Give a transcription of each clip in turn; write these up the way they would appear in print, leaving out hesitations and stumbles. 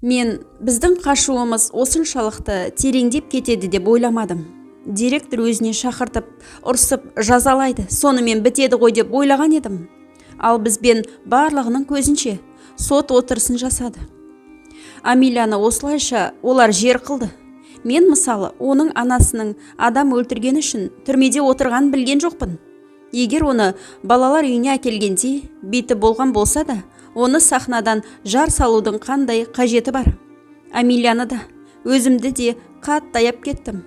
Мен біздің қашуымыз осыншалықты тереңдеп кетеді деп ойламадым. Директор өзіне шақыртып, ұрсып, жазалайды, сонымен бітеді ғой деп ойлаған едім. Ал бізбен барлығының көзінше сот отырысын жасады. Амиляны осылайша олар жер қылды. Мен, мысалы, оның анасының адам өлтіргені үшін түрмеде отырғанын білген жоқпын. Егер оны балалар үйіне әкелгенде беті болған болса да, оны сахнадан жар салудың қандай қажеті бар? Амиляны да, өзімді де қатты аяп кеттім.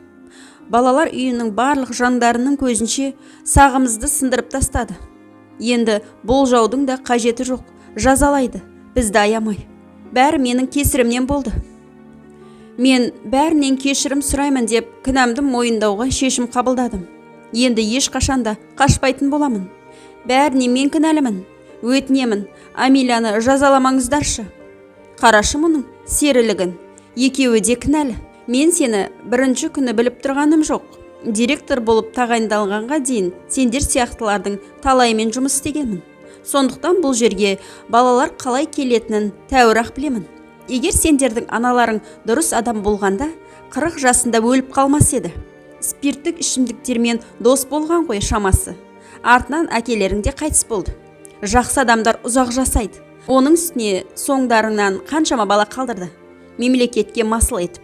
Балалар үйінің барлық жандарының көзінше сағымызды сындырып тастады. Енді болжаудың да қажеті жоқ, жазалайды бізді аямай. Бәрі менің кесірімнен болды. Мен бәрінен кешірім сұраймын деп кінәмді мойындауға шешім қабылдадым. Енді ешқашан да қашпайтын боламын. Бәріне мен кінәлімін. Өтінемін, Амиляны жазаламаңыздаршы. Қарашы мұның серілігін. Екеуі де кінәлі. Мен сені бірінші күні біліп тұрғаным жоқ. Директор болып тағайындалғанға дейін сендер сияқтылардың талайымен жұмыс істегенмін. Сондықтан бұл жерге балалар қалай келетінін тәуір-ақ білемін. Егер сендердің аналарың дұрыс адам болғанда, 40 жасында өліп қалмас еді. Спирттік ішімдіктермен дос болған ғой шамасы. Артынан әкелерің де қайтыс болды. Жақсы адамдар ұзақ жасайды. Оның үстіне соңдарыңнан қаншама бала қалдырды. Мемлекетке масыл етіп.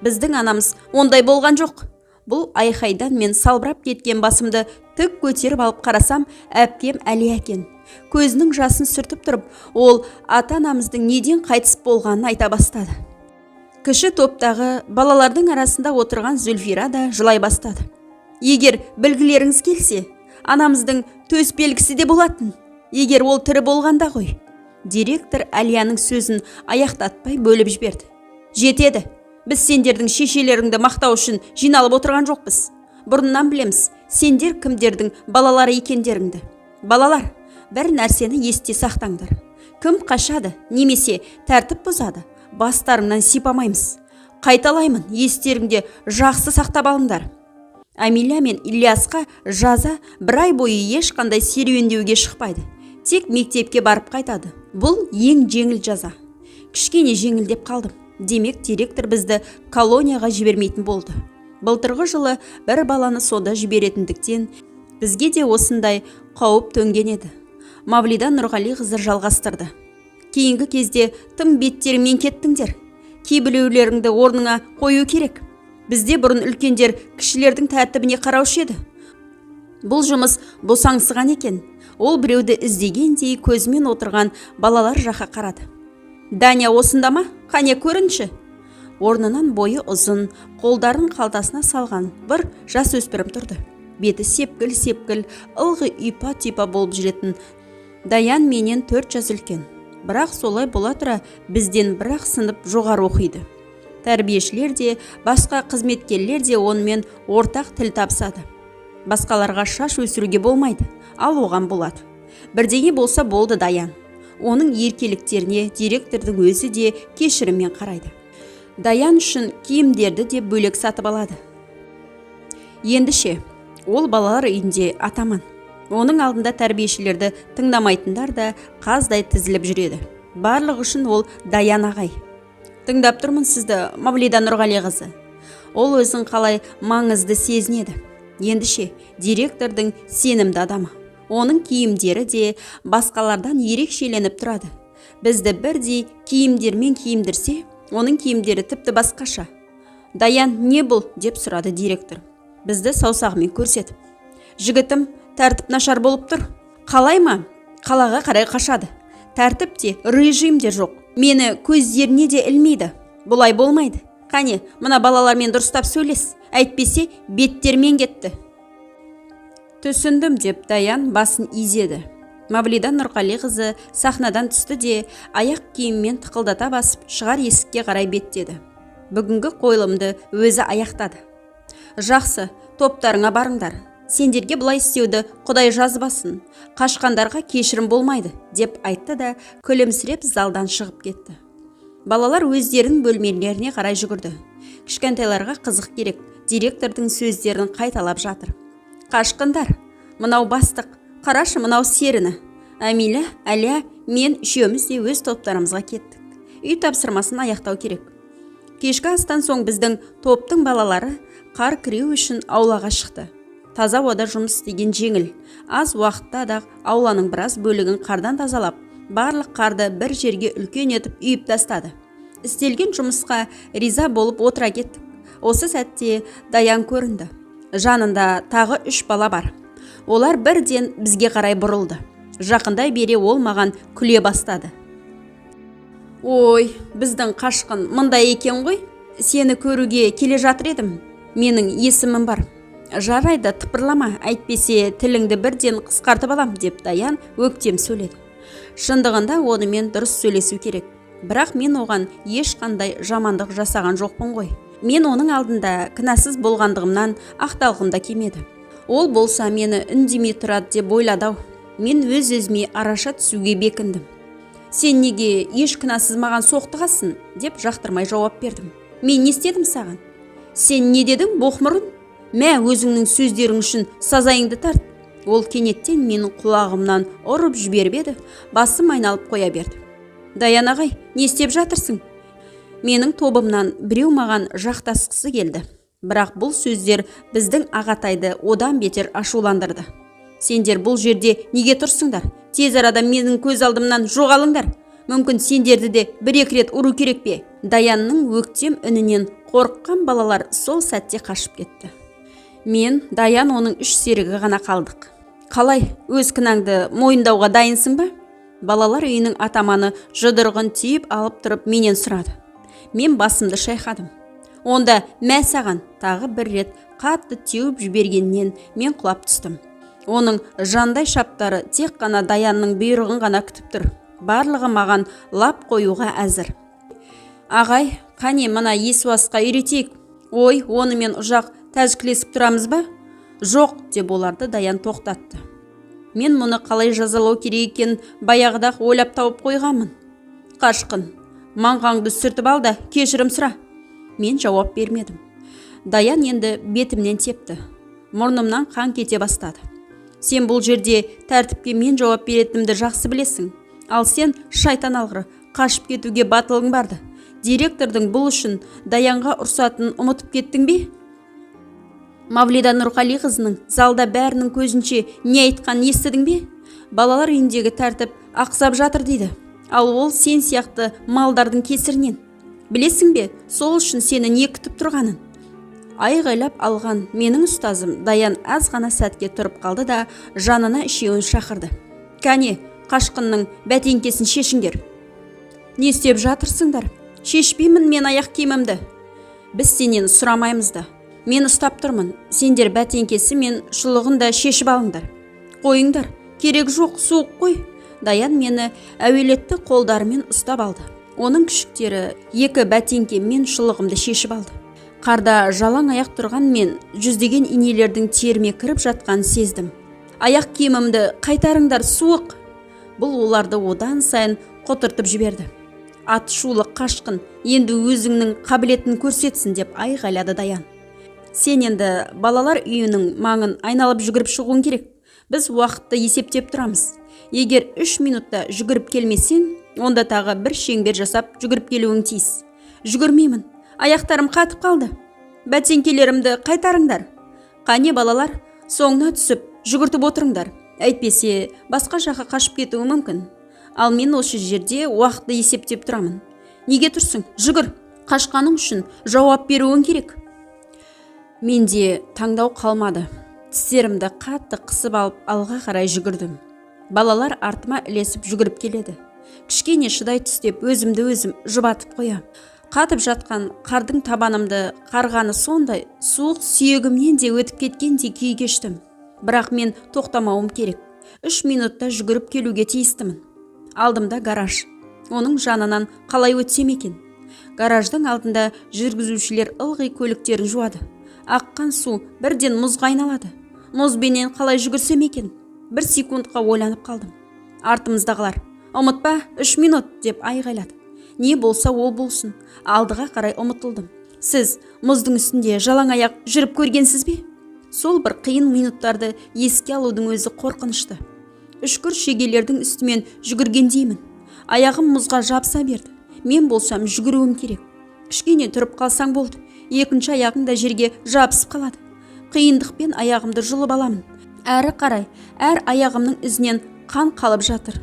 Біздің анамыз ондай болған жоқ. Бұл айқайдан мен салбырап кеткен басымды тік көтеріп алып қарасам, әпкем Әлия екен. Көзінің жасын сүртіп тұрып, ол ата-анамыздың неден қайтыс болғанын айта бастады. Кіші топтағы балалардың арасында отырған Зүлфира да жылай бастады. Егер білгілеріңіз келсе, анамыздың төс белгісі де болатын. Егер ол тірі болғанда ғой. Директор Әлияның сөзін аяқтатпай бөліп жіберді. Жетеді. Біз сендердің шешелеріңді мақтау үшін жиналып отырған жоқпыз. Бұрыннан білеміз, сендер кімдердің балалары екендеріңді. Балалар, бір нәрсені есте сақтаңдар. Кім қашады немесе тәртіп бұзады, бастарыңнан сипамаймыз. Қайталаймын, естеріңде жақсы сақтап алыңдар. Амиля мен Ильясқа жаза: бір ай бойы ешқандай серуендеуге шықпайды. Тек мектепке барып қайтады. Бұл ең жеңіл жаза. Кішкене жеңілдеп қалдым. Демек, директор бізді колонияға жібермейтін болды. Былтырғы жылы бір баланы сонда жіберетіндіктен, бізге де осындай қауіп төнген еді. Мавлида Нұрғалиқызы жалғастырды. Кейінгі кезде тым беттеріңмен кеттіңдер. Кейбіреулеріңді орныңа қою керек. Бізде бұрын үлкендер кішілердің тәртібіне қараушы еді. Бұл жұмыс босаңсыған екен. Ол біреуді іздегендей көзімен отырған балалар жаққа қарады. Даня осында ма? Қане, көрінші. Орнынан бойы ұзын, қолдарын қалтасына салған бір жасөспірім тұрды. Беті сепкіл-сепкіл, ылғи ұйпа-тұйпа болып жүретін Даян менен 4 жас үлкен. Бірақ солай бола тұра бізден бір-ақ сынып жоғары оқиды. Тәрбиешілер де, басқа қызметкерлер де онымен ортақ тіл табысады. Басқаларға шаш өсіруге болмайды, ал оған болады. Бірдеңе болса болды, Даян. Оның еркеліктеріне директордың өзі де кешіріммен қарайды. Даян үшін киімдерді де бөлек сатып алады. Енді ше, ол балалар үйінде атаман. Оның алдында тәрбиешілерді тыңдамайтындар да қаздай тізіліп жүреді. Барлығы үшін ол Даян ағай. Тыңдап тұрмын сізді, Мавлида Нұрғалиқызы. Ол өзін қалай маңызды сезінеді. Енді ше, директордың сенімді адамы. Оның киімдері де басқалардан ерекшеленіп тұрады. Бізді бірдей киімдермен киіндірсе, оның киімдері тіпті басқаша. Даян, не бұл? Деп сұрады директор. Бізді саусағымен көрсетіп. Жігітім, тәртіп нашар болып тұр. Қалай ма? Қалаға қарай қашады. Тәртіп те, режим де жоқ. Мені көздеріне де ілмейді. Бұлай болмайды. Қане, мына балалармен дұрыстап сөйлес. Әйтпесе беттермен кетті. Түсіндім, деп Даян басын изеді. Мавлида Нұрғалиқызы сахнадан түсті де, аяқ киіммен тықылдата басып, шығар есікке қарай беттеді. Бүгінгі қойылымды өзі аяқтады. Жақсы, топтарыңа барыңдар. Сендерге бұлай істеуді Құдай жазбасын. Қашқандарға кешірім болмайды, деп айтты да, күлімсіреп залдан шығып кетті. Балалар өздерінің бөлмелеріне қарай жүгірді. Кішкентайларға қызық керек, директордың сөздерін қайталап жатыр. Қашқындар, мынау бастық, қарашы мынау серіні. Әмиля, Әлия, мен үшеуміз де өз топтарымызға кеттік. Үй тапсырмасын аяқтау керек. Кешкі астан соң біздің топтың балалары қар кіреу үшін аулаға шықты. Таза ауада жұмыс істеген жеңіл. Аз уақытта да ауланың біраз бөлігін қардан тазалап, барлық қарды бір жерге үлкен етіп үйіп тастады. Істелген жұмысқа риза болып отыра кеттік. Осы сәтте Даян көрінді. Жанында тағы үш бала бар. Олар бірден бізге қарай бұрылды. Жақындай бере ол маған күле бастады. «Ой, біздің қашқын мында екен ғой. Сені көруге келе жатыр едім. Менің есімім бар». «Жарайды, тыпырлама, әйтпесе тіліңді бірден қысқартып алам», – деп Даян өктем сөйледі. Шындығында онымен дұрыс сөйлесу керек. Бірақ мен оған ешқандай жамандық жасаған жоқпын ғой. Мен оның алдында кінәсіз болғандығымнан ақталғым да келмеді. Ол болса, мені үндемей тұрады деп ойлады-ау. Мен өз-өзіме араша түсуге бекіндім. «Сен неге еш кінәсіз маған соқтығасың?» – деп жақтырмай жауап бердім. «Мен не істедім саған?» «Сен не дедің, боқмұрын? Мә, өзіңнің сөздерің үшін сазайыңды тарт!» Ол кенеттен менің құлағымнан ұрып жіберіп еді, басым айналып қоя берді. «Даян ағай, не істеп жатырсың?» Менің тобымнан біреу маған жақтасқысы келді. Бірақ бұл сөздер біздің ағатайды одан бетер ашуландырды. «Сендер бұл жерде неге тұрсыңдар? Тез арада менің көз алдымнан жоғалыңдар! Мүмкін, сендерді де бір-екі рет ұру керек пе?» Даянның өктем үнінен қорыққан балалар сол сәтте қашып кетті. Мен, Даян, оның үш серігі ғана қалдық. «Қалай, өз кінәңді мойындауға дайынсың ба?» Балалар үйінің атаманы жұдырығын түйіп алып тұрып менен сұрады. Мен басымды шайқадым. «Онда мә саған!» Тағы бір рет қатты теуіп жібергеннен мен құлап түстім. Оның жандай шаптары тек қана Даянның бұйрығын ғана күтіп тұр. Барлығы маған лап қоюға әзір. «Ағай, қане, мына есуасқа үйретейік». «Ой, онымен ұзақ тәжікелесіп тұрамыз ба?» «Жоқ», – деп оларды Даян тоқтатты. «Мен мұны қалай жазалау керек екенін баяғыда ойлап тауып қойғанмын. Қашқын, маңқаңды сүртіп ал да кешірім сұра». Мен жауап бермедім. Даян енді бетімнен тепті. Мұрнымнан қан кете бастады. «Сен бұл жерде тәртіпке мен жауап беретінімді жақсы білесің. Ал сен, шайтан алғыр, қашып кетуге батылың барды. Директордың бұл үшін Даянға ұрсатынын ұмытып кеттің бе? Мавлида Нұрғалиқызының залда бәрінің көзінше не айтқанын естідің бе? Балалар үйіндегі тәртіп ақсап жатыр дейді. Ал ол сен сияқты малдардың кесірінен. Білесің бе, сол үшін сені не күтіп тұрғанын?» Айғайлап алған менің ұстазым Даян аз ғана сәтке тұрып қалды да, жанына үшеуін шақырды. «Кәне, қашқынның бәтеңкесін шешіңдер!» «Не істеп жатырсыңдар? Шешпеймін мен аяқ киімімді!» «Біз сенен сұрамаймыз да. Мен ұстап тұрмын. Сендер бәтеңкесі мен шұлығын да шешіп алыңдар». «Қойыңдар, керек жоқ, суық қой». Даян мені әуелетті қолдарымен ұстап алды. Оның күшіктері екі бәтеңке мен шұлығымды шешіп алды. Қарда жалаң аяқ тұрған мен жүздеген инелердің теріме кіріп жатқанын сездім. «Аяқ киімімді қайтарыңдар, суық!» Бұл оларды одан сайын құтыртып жіберді. «Атышулы қашқын енді өзіңнің қабілетін көрсетсін», – деп айғайлады Даян. «Сен енді балалар үйінің маңын айналып жүгіріп шығуың керек. Біз уақытты есептеп тұрамыз. Егер 3 минутта жүгіріп келмесең, онда тағы бір шеңбер жасап жүгіріп келуің тиіс». «Жүгірмеймін, аяқтарым қатып қалды. Бәтеңкелерімді қайтарыңдар!» «Қане, балалар, соңына түсіп жүгіртіп отырыңдар. Әйтпесе басқа жаққа қашып кетуі мүмкін. Ал мен осы жерде уақытты есептеп тұрамын. Неге тұрсың? Жүгір! Қашқаның үшін жауап беруің керек». Менде таңдау қалмады. Тістерімді қатты қысып алып, алға қарай жүгірдім. Балалар артыма ілесіп жүгіріп келеді. Кішкене шыдай түс деп өзімді өзім жұбатып қоям. Қатып жатқан қардың табанымды қарғаны сондай, суық сүйегімнен де өтіп кеткендей күй кештім. Бірақ мен тоқтамауым керек. 3 минутта жүгіріп келуге тиістімін. Алдымда гараж. Оның жанынан қалай өтсем екен? Гараждың алдында жүргізушілер ылғи көліктерін жуады. Аққан су бірден мұзға айналады. Мұзбенен қалай жүгірсем екен? Бір секундқа ойланып қалдым. Артымыздағылар: «Ұмытпа, 3 минут!» – деп айғайлады. Не болса ол болсын, алдыға қарай ұмтылдым. Сіз мұздың үстінде жалаң аяқ жүріп көргенсіз бе? Сол бір қиын минуттарды еске алудың өзі қорқынышты. Үшкір шегелердің үстімен жүгіргендеймін. Аяғым мұзға жабыса берді. Мен болсам жүгіруім керек. Кішкене тұрып қалсаң болды, екінші аяғың да жерге жабысып қалады. Қиындықпен аяғымды жұлып аламын. Әрі қарай әр аяғымның ізінен қан қалып жатыр.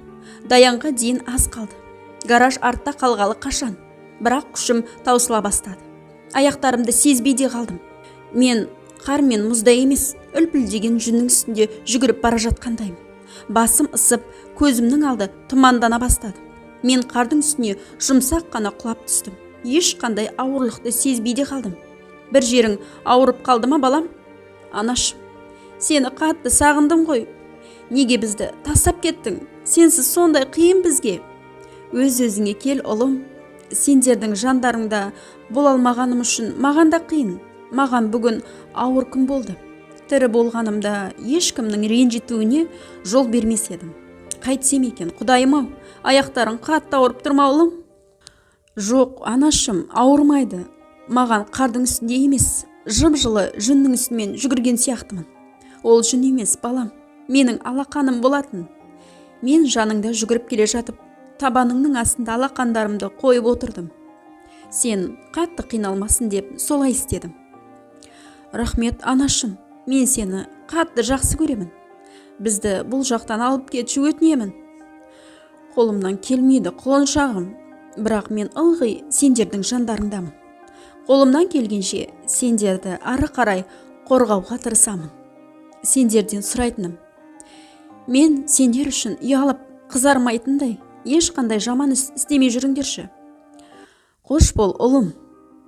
Даянға дейін аз қалды. Гараж артта қалғалы қашан. Бірақ күшім таусыла бастады. Аяқтарымды сезбей де қалдым. Мен қар мен мұзда емес, үлпілдеген жүннің үстінде жүгіріп бара жатқандаймын. Басым ысып, көзімнің алды тұмандана бастады. Мен қардың үстіне жұмсақ қана құлап түстім. Ешқандай ауырлықты сезбей де қалдым. Бір жерің ауырып қалды ма, балам? Анашым, сені қатты сағындым ғой. Неге бізді тастап кеттің? Сенсіз сондай қиын бізге. Өз-өзіңе кел, ұлым. Сендердің жандарыңда бола алмағаным үшін маған да қиын. Маған бүгін ауыр күн болды. Тірі болғанымда ешкімнің ренжітуіне жол бермес едім. Қайтсем екен, құдайым-ау, аяқтарың қатты ауырып тұр ма, ұлым? Жоқ, анашым, ауырмайды. Маған қардың үстінде емес, жып-жылы жүннің үстімен жүгірген сияқтымын. Ол жүн емес, балам, менің алақаным болатын. Мен жаныңда жүгіріп келе жатып, табаныңның астында алақандарымды қойып отырдым. Сен қатты қиналмасын деп солай істедім. Рахмет, анашым, мен сені қатты жақсы көремін. Бізді бұл жақтан алып кетші, өтінемін. Қолымнан келмейді, құлыншағым. Бірақ мен ылғи сендердің жандарыңдамын. Қолымнан келгенше сендерді ары қарай қорғауға тырысамын. Сендерден сұрайтыным: мен сендер үшін ұялып қызармайтындай ешқандай жаман іс істемей жүріңдерші. Қош бол, ұлым.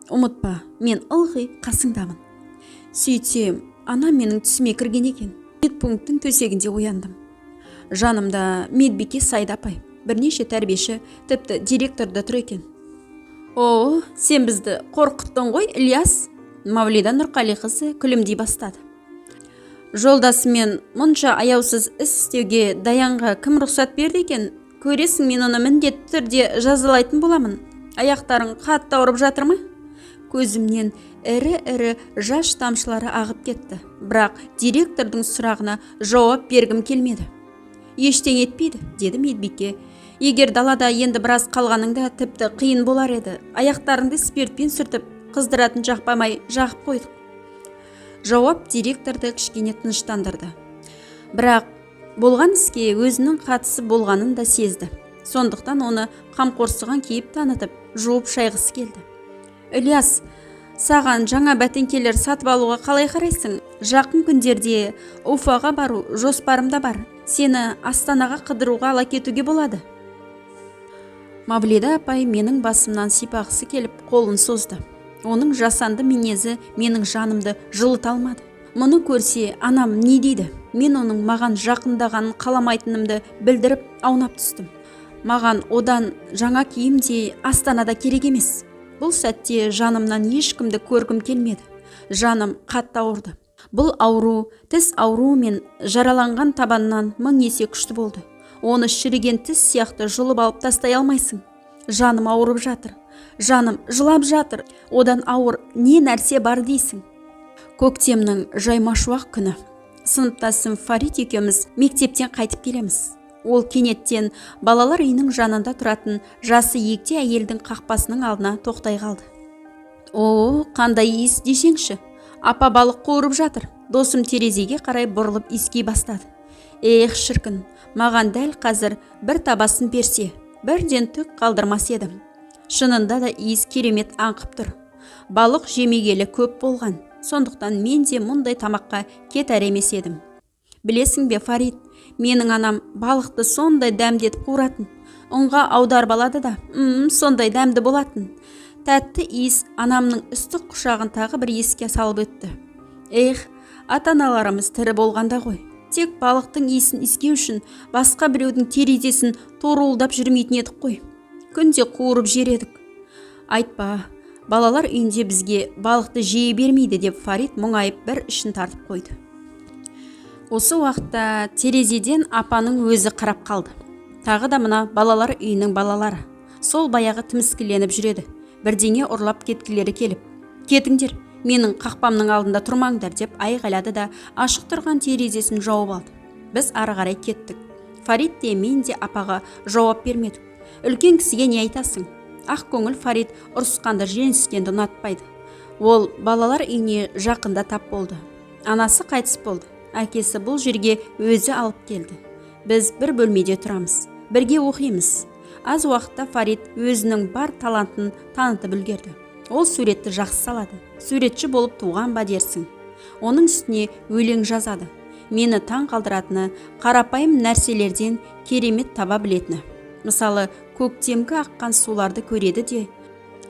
Ұмытпа, мен ылғи қасыңдамын. Сөйтсем, анам менің түсіме кірген екен. Медпункттің төсегінде ояндым. Жанымда медбике Сайда апай, бірнеше тәрбиеші, тіпті директор да тұр екен. О, сен бізді қорқыттың ғой, Ілияс! Мавлида Нұрқалиқызы күлімдей бастады. Жолдасымен мұнша аяусыз іс істеуге Даянға кім рұқсат берді екен? Көресің, мен оны міндетті түрде жазалайтын боламын. Аяқтарың қатты ауырып жатыр ма? Көзімнен ірі-ірі жас тамшылары ағып кетті. Бірақ директордың сұрағына жауап бергім келмеді. Ештеңе етпейді, деді медбике. Егер далада енді біраз қалғаныңда тіпті қиын болар еді. Аяқтарыңды спиртпен сүртіп, қыздыратын жақпа май жағып қойдық. Жауап директорды кішкене тыныштандырды. Бірақ болған іске өзінің қатысы болғанын да сезді. Сондықтан оны қамқорсыған кейіп танытып, жуып шайғысы келді. Ілияс, саған жаңа бәтеңкелер сатып алуға қалай қарайсың? Жақын күндерде Уфаға бару жоспарымда бар. Сені Астанаға қыдыруға ала кетуге болады. Мавлида апай менің басымнан сипағысы келіп қолын созды. Оның жасанды мінезі менің жанымды жылыта алмады. Мұны көрсе, анам не дейді? Мен оның маған жақындағанын қаламайтынымды білдіріп, аунап түстім. Маған одан жаңа киім де, Астанада керек емес. Бұл сәтте жанымнан ешкімді көргім келмеді. Жаным қатты ауырды. Бұл ауру тіс ауруы мен жараланған табаннан мың есе күшті болды. Оны шіріген тіс сияқты жұлып алып тастай алмайсың. Жаным ауырып жатыр. Жаным жылап жатыр. Одан ауыр не нәрсе бар дейсің? Көктемнің жаймашуақ күні. Сыныптасым Фарид екеуміз мектептен қайтып келеміз. Ол кенеттен балалар үйінің жанында тұратын жасы егде әйелдің қақпасының алдына тоқтай қалды. О, қандай иіс десеңші! Апа балық қуырып жатыр. Досым терезеге қарай бұрылып иіскей бастады. Эх, шіркін, маған дәл қазір бір табасын берсе, бірден түк қалдырмас едім. Шынында да иіс керемет аңқып тұр. Балық жемегелі көп болған. Сондықтан мен де мұндай тамаққа кетар емес едім. Білесің бе, Фарид, менің анам балықты сондай дәмдетіп қуыратын. Ұнға аударып алады да, сондай дәмді болатын. Тәтті иіс анамның ыстық құшағын тағы бір еске салып өтті. Эх, ата-аналарымыз тірі болғанда ғой. Тек балықтың иісін иіскеу үшін басқа біреудің терезесін торуылдап жүрмейтін едік қой. Күнде қуырып жер едік. Айтпа, балалар үйінде бізге балықты жей бермейді, деп Фарид мұңайып бір ішін тартып қойды. Осы уақытта терезеден апаның өзі қарап қалды. Тағы да мына балалар үйінің балалары. Сол баяғы тіміскіленіп жүреді. Бірдеңе ұрлап кеткілері келіп. Кетіңдер, менің қақпамның алдында тұрмаңдар, деп айғайлады да ашық тұрған терезесін жауып алды. Біз ары қарай кеттік. Фарид те, мен де апаға жауап бермедік. Үлкен кісіге не айтасың? Ақкөңіл Фарид ұрысқанды, ренжіскенді ұнатпайды. Ол балалар үйіне жақында тап болды. Анасы қайтыс болды, әкесі бұл жерге өзі алып келді. Біз бір бөлмеде тұрамыз, бірге оқимыз. Аз уақытта Фарид өзінің бар талантын танытып үлгерді. Ол суретті жақсы салады, суретші болып туған ба дерсің. Оның үстіне өлең жазады. Мені таң қалдыратыны – қарапайым нәрселерден керемет таба білетіні. Мысалы, көктемгі аққан суларды көреді де,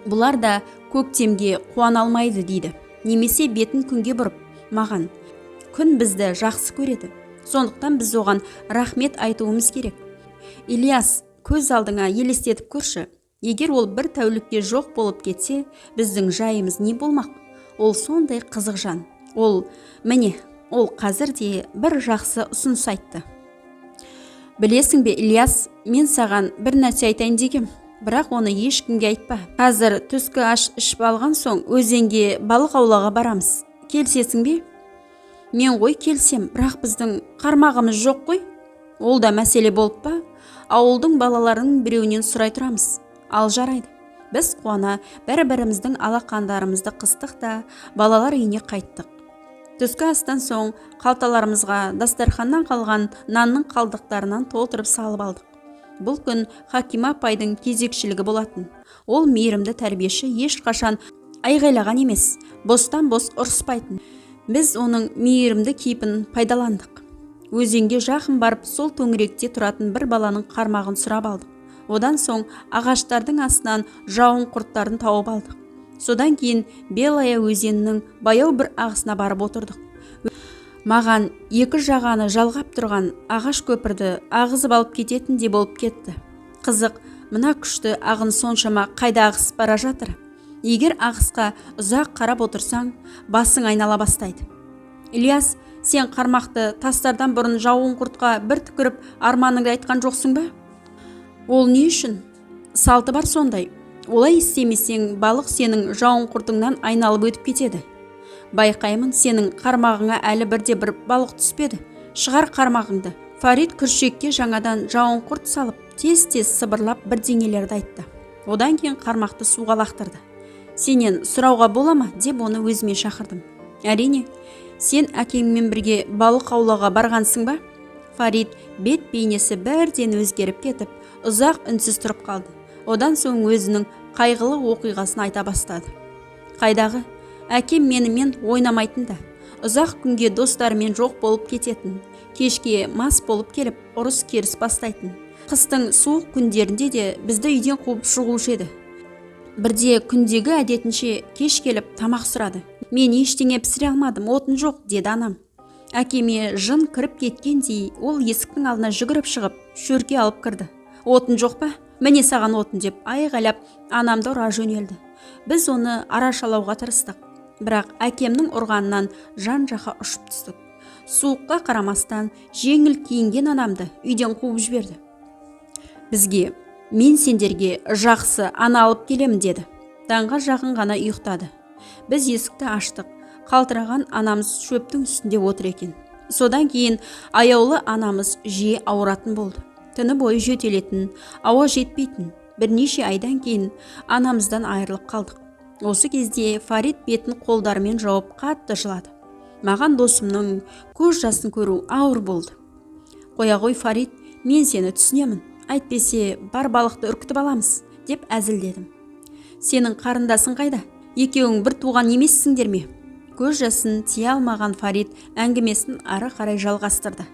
«Бұлар да көктемге қуана алмайды», – дейді. Немесе бетін күнге бұрып, маған: «Күн бізді жақсы көреді, сондықтан біз оған рахмет айтуымыз керек. Ильяс, көз алдыңа елестетіп көрші, егер ол бір тәулікке жоқ болып кетсе, біздің жайымыз не болмақ?» Ол сондай қызық жан. Ол, міне, ол қазір де бір жақсы ұсыныс айтты. «Білесің бе, Ильяс, мен саған бір нәрсе айтайын дегем, бірақ оны ешкімге айтпа. Қазір түскі ас ішіп алған соң, өзенге балық аулауға барамыз, келісесің бе?» «Мен ғой келсем, бірақ біздің қармағымыз жоқ қой». «Ол да мәселе болып па? Ауылдың балаларының біреуінен сұрай тұрамыз». «Ал жарайды». Біз қуана бір-біріміздің алақандарымызды қыстық та, балалар үйіне қайттық. Түскі астан соң қалталарымызға дастарханнан қалған нанның қалдықтарынан толтырып салып алдық. Бұл күн Хакима апайдың кезекшілігі болатын. Ол мейірімді тәрбиеші, ешқашан айғайлаған емес, бостан-бос ұрыспайтын. Біз оның мейірімді кейпін пайдаландық. Өзенге жақын барып, сол төңіректе тұратын бір баланың қармағын сұрап алдық. Одан соң ағаштардың астынан жауын құрттарын тауып алдық. Содан кейін Белая өзенінің баяу бір ағысына барып отырдық. Маған екі жағаны жалғап тұрған ағаш көпірді ағызып алып кететіндей болып кетті. Қызық, мына күшті ағын соншама қайда ағысып бара жатыр? Егер ағысқа ұзақ қарап отырсаң, басың айнала бастайды. «Ильяс, сен қармақты тастардан бұрын жауын құртқа бір түкіріп, арманыңды айтқан жоқсың ба?» «Ол не үшін?» «Салты бар сондай. Олай істемесең, балық сенің жауын құртыңнан айналып өтіп кетеді. Байқаймын, сенің қармағыңа әлі бірде бір балық түспеді. Шығар қармағыңды». Фарид күршекке жаңадан жауын құрт салып, тез-тез сыбырлап бірдеңелерді айтты. Одан кейін қармақты суға лақтырды. «Сенен сұрауға бола ма?» – деп оны өзіме шақырдым. «Әрине». «Сен әкеңмен бірге балық аулауға барғансың ба?» Фарид бет бейнесі бірден өзгеріп кетіп, ұзақ үнсіз тұрып қалды. Одан соң өзінің қайғылы оқиғасын айта бастады. «Қайдағы, әкем менімен ойнамайтын да, ұзақ күнге достарымен жоқ болып кететін. Кешке мас болып келіп, ұрыс керіс бастайтын. Қыстың суық күндерінде де бізді үйден қуып шығушы еді. Бірде күндегі әдетінше кеш келіп, тамақ сұрады. Мен ештеңе пісіре алмадым, отын жоқ деді анам. Әкеме жын кіріп кеткендей, ол есіктің алдына жүгіріп шығып, шөрке алып кірді. «Отын жоқ па? Міне саған отын!» деп айғайлап, анамды ұра жөнелді. Біз оны арашалауға тырыстық, бірақ әкемнің ұрғанынан жан жаққа ұшып түстік. Суыққа қарамастан жеңіл киінген анамды үйден қуып жіберді. Бізге: «Мен сендерге жақсы ана алып келемін», – деді. Таңға жақын ғана ұйықтады. Біз есікті аштық, қалтыраған анамыз шөптің үстінде отыр екен. Содан кейін аяулы анамыз жиі ауыратын болды. Түні бойы жөтелетін, ауа жетпейтін. Бірнеше айдан кейін анамыздан айырылып қалдық». Осы кезде Фарид бетін қолдарымен жауып, қатты жылады. Маған досымның көз жасын көру ауыр болды. «Қоя ғой, Фарид, мен сені түсінемін. Әйтпесе бар балықты үркітіп аламыз», – деп әзілдедім. «Сенің қарындасың қайда? Екеуің бір туған емессіңдер ме?» Көз жасын тия алмаған Фарид әңгімесін ары қарай жалғастырды: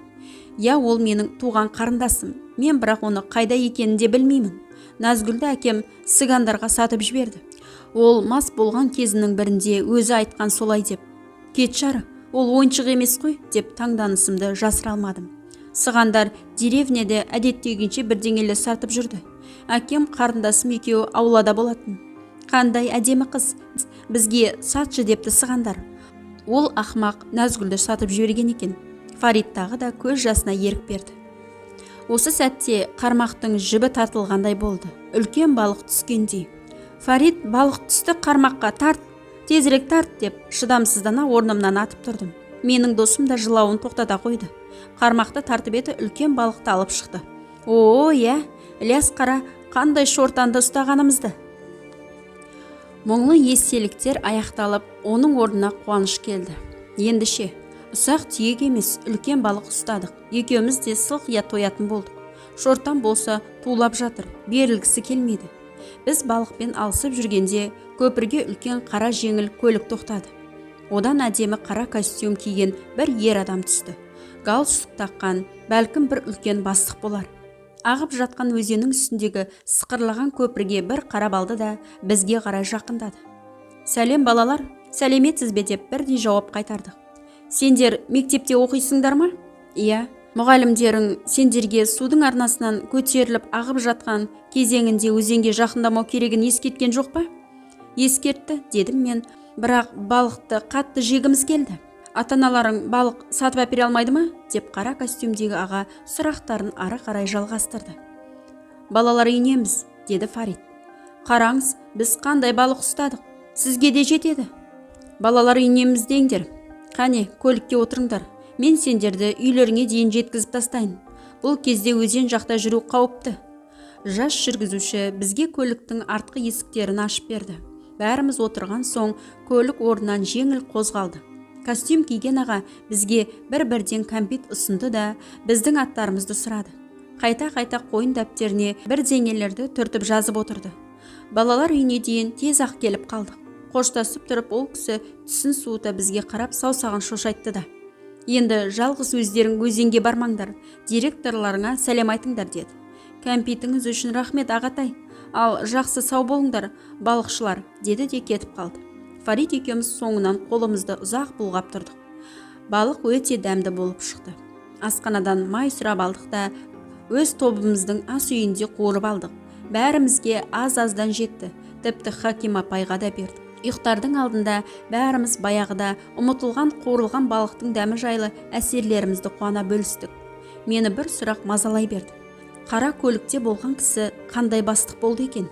«Иә, ол менің туған қарындасым. Мен бірақ оны қайда екенін де білмеймін. Назгүлді әкем сығандарға сатып жіберді. Ол мас болған кезінің бірінде өзі айтқан солай деп». «Кетші ары, ол ойыншық емес қой», – деп таңданысымды жасыра алмадым. «Сығандар деревняда әдеттегінше бірдеңелер сатып жүрді. Әкем қарындасым екеуі аулада болатын. Қандай әдемі қыз, бізге сатшы депті сығандар. Ол ақымақ Назгүлді сатып жіберген екен». Фарид тағы да көз жасына ерік берді. Осы сәтте қармақтың жібі тартылғандай болды, үлкен балық түскендей. «Фарид, балық түсті қармаққа, тарт, тезірек тарт!» – деп шыдамсыздана орнымнан атып тұрдым. Менің досым да жылауын тоқтата қойды. Қармақты тартып еді, үлкен балықты алып шықты. «О, иә, Ілияс, қара, қандай шортанды ұстағанымызды!» Мұңлы естеліктер аяқталып, оның орнына қуаныш келді. Енді ше, ұсақ түйек емес, үлкен балық ұстадық. Екеуміз де сылқия тоятын болдық. Шортан болса тулап жатыр, берілгісі келмейді. Біз балықпен алысып жүргенде көпірге үлкен қара жеңіл көлік тоқтады. Одан әдемі қара костюм киген бір ер адам түсті. Галстук таққан, бәлкім, бір үлкен бастық болар. Ағып жатқан өзеннің үстіндегі сықырлаған көпірге бір қарап алды да, бізге қарай жақындады. «Сәлем, балалар, сәлеметсіз бе?» – деп бірдей жауап қайтардық. «Сендер мектепте оқисыңдар ма?» «Иә». «Мұғалімдерің сендерге судың арнасынан көтеріліп ағып жатқан кезеңінде өзенге жақындамау керегін ескерткен жоқ па?» «Ескертті», – дедім мен. «Бірақ балықты қатты жегіміз келді». «Ата-аналарың балық сатып әпере алмайды ма?» – деп қара костюмдегі аға сұрақтарын ары қарай жалғастырды. «Балалар үйіненбіз», – деді Фарид. «Қараңыз, біз қандай балық ұстадық, сізге де жетеді». «Балалар үйіненбіз деңдер. Қане, көлікке отырыңдар, мен сендерді үйлеріңе дейін жеткізіп тастайын. Бұл кезде өзен жақта жүру қауіпті». Жас жүргізуші бізге көліктің артқы есіктерін ашып берді. Бәріміз отырған соң, көлік орнынан жеңіл қозғалды. Костюм киген аға бізге бір-бірден кәмпит ұсынды да, біздің аттарымызды сұрады. Қайта-қайта қойын дәптеріне бірдеңелерді түртіп жазып отырды. Балалар үйіне дейін тез-ақ келіп қалдық. Қоштасып тұрып, ол кісі түсін суыта бізге қарап, саусағын шошайтты да: «Енді жалғыз өздерің өзенге бармаңдар, директорларыңа сәлем айтыңдар», – деді. «Кәмпитіңіз үшін рахмет, ағатай. Ал жақсы, сау болыңдар, балықшылар», – деді де кетіп қалды. Фарид екеуміз соңынан қолымызды ұзақ бұлғап тұрдық. Балық өте дәмді болып шықты. Асханадан май сұрап алдық та, өз тобымыздың ас үйінде қуырып алдық. Бәрімізге аз-аздан жетті, тіпті Хаким апайға да бердік. Ұйықтардың алдында бәріміз баяғыда ұмытылған қуырылған балықтың дәмі жайлы әсерлерімізді қуана бөлістік. Мені бір сұрақ мазалай берді: қара көлікте болған кісі қандай бастық болды екен?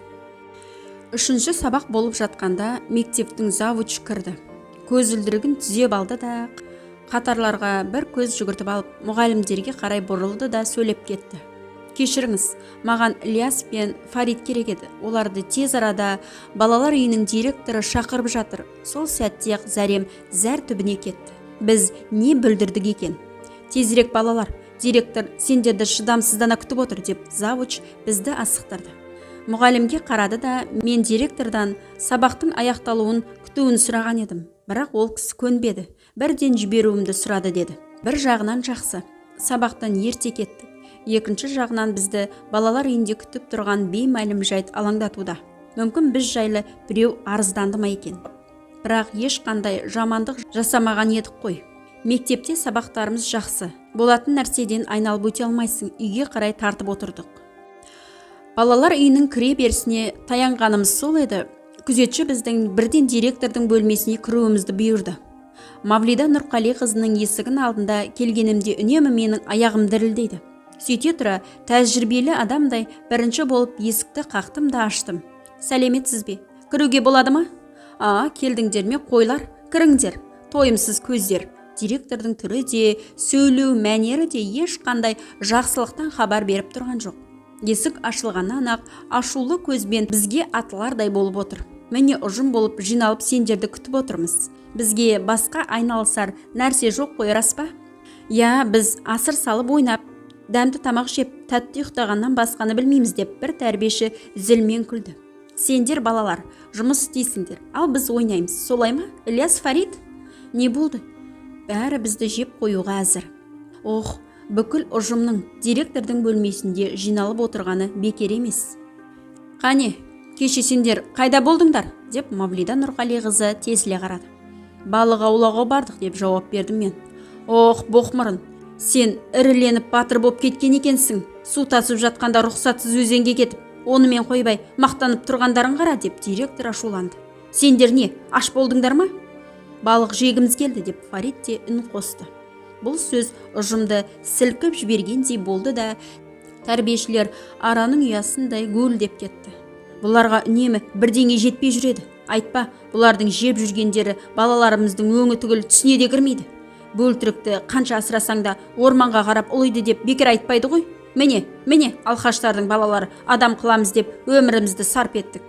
Үшінші сабақ болып жатқанда мектептің завуч кірді. Көзілдірігін түзеп алды да, қатарларға бір көз жүгіртіп алып, мұғалімдерге қарай бұрылды да сөйлеп кетті: «Кешіріңіз, маған Ілияс пен Фарид керек еді. Оларды тез арада балалар үйінің директоры шақырып жатыр». Сол сәтте ақ зәрем зәр түбіне кетті. Біз не бүлдірдік екен? «Тезірек, балалар, директор сендерді шыдамсыздана күтіп отыр», – деп завуч бізді асықтырды. Мұғалімге қарады да: «Мен директордан сабақтың аяқталуын күтуін сұраған едім, бірақ ол кісі көнбеді, бірден жіберуімді сұрады», – деді. Бір жағынан жақсы, сабақтан ерте кеттік. Екінші жағынан, бізді балалар үйінде күтіп тұрған беймәлім жайт алаңдатуда. Мүмкін, біз жайлы біреу арызданды ма екен? Бірақ ешқандай жамандық жасамаған едік қой. Мектепте сабақтарымыз жақсы болатын нәрседен айналып өте алмайсың. Үйге қарай тартып отырдық. Балалар үйінің кіре берісіне таянғанымыз сол еді, күзетші біздің бірден директордың бөлмесіне кіруімізді бұйырды. Мавлида Нұрқалиқызының есігін алдында келгенімде үнемі менің аяғым дірілдейді. Сөйте тұра, тәжірибелі адамдай бірінші болып есікті қақтым да аштым. «Сәлеметсіз бе, кіруге болады ма?» «А, келдіңдер ме, қойлар, кіріңдер, тойымсыз көздер». Директордың түрі де, сөйлеу мәнері де ешқандай жақсылықтан хабар беріп тұрған жоқ. Есік ашылғаннан ақ ашулы көзбен бізге атылардай болып отыр. «Міне, ұжым болып жиналып сендерді күтіп отырмыз. Бізге басқа айналысар нәрсе жоқ қой, рас па? Иә, біз асыр салып ойнап, дәмді тамақ жеп, тәтті ұйықтағаннан басқаны білмейміз», – деп бір тәрбиеші зілмен күлді. «Сендер, балалар, жұмыс істейсіңдер, ал біз ойнаймыз, солай ма, Ілияс, Фарид? Не болды, бәрі бізді жеп қоюға әзір». Ох, бүкіл ұжымның директордың бөлмесінде жиналып отырғаны бекер емес. «Қане, кеше сендер қайда болдыңдар?» – деп Мавлида Нұрғалиқызы тесіле қарады. «Балық аулауға бардық», – деп жауап бердім мен. «Ох, боқмұрын, сен іріленіп батыр болып кеткен екенсің. Су тасып жатқанда рұқсатсыз өзенге кетіп, онымен қойбай, мақтанып тұрғандарың қара», – деп директор ашуланды. «Сендер не, аш болдыңдар ма?» «Балық жегіміз келді», – деп Фарид те үн қосты. Бұл сөз ұжымды сілкіп жібергендей болды да, тәрбиешілер араның ұясындай гуілдеп кетті. «Бұларға үнемі бірдеңе жетпей жүреді. Айтпа, бұлардың жеп жүргендері балаларымыздың өңі түгіл түсіне де кірмейді. Бөлтірікті қанша асырасаң да, орманға қарап ұлиды деп бекер айтпайды ғой. Міне, міне, алқаштардың балалары, адам қыламыз деп өмірімізді сарп еттік».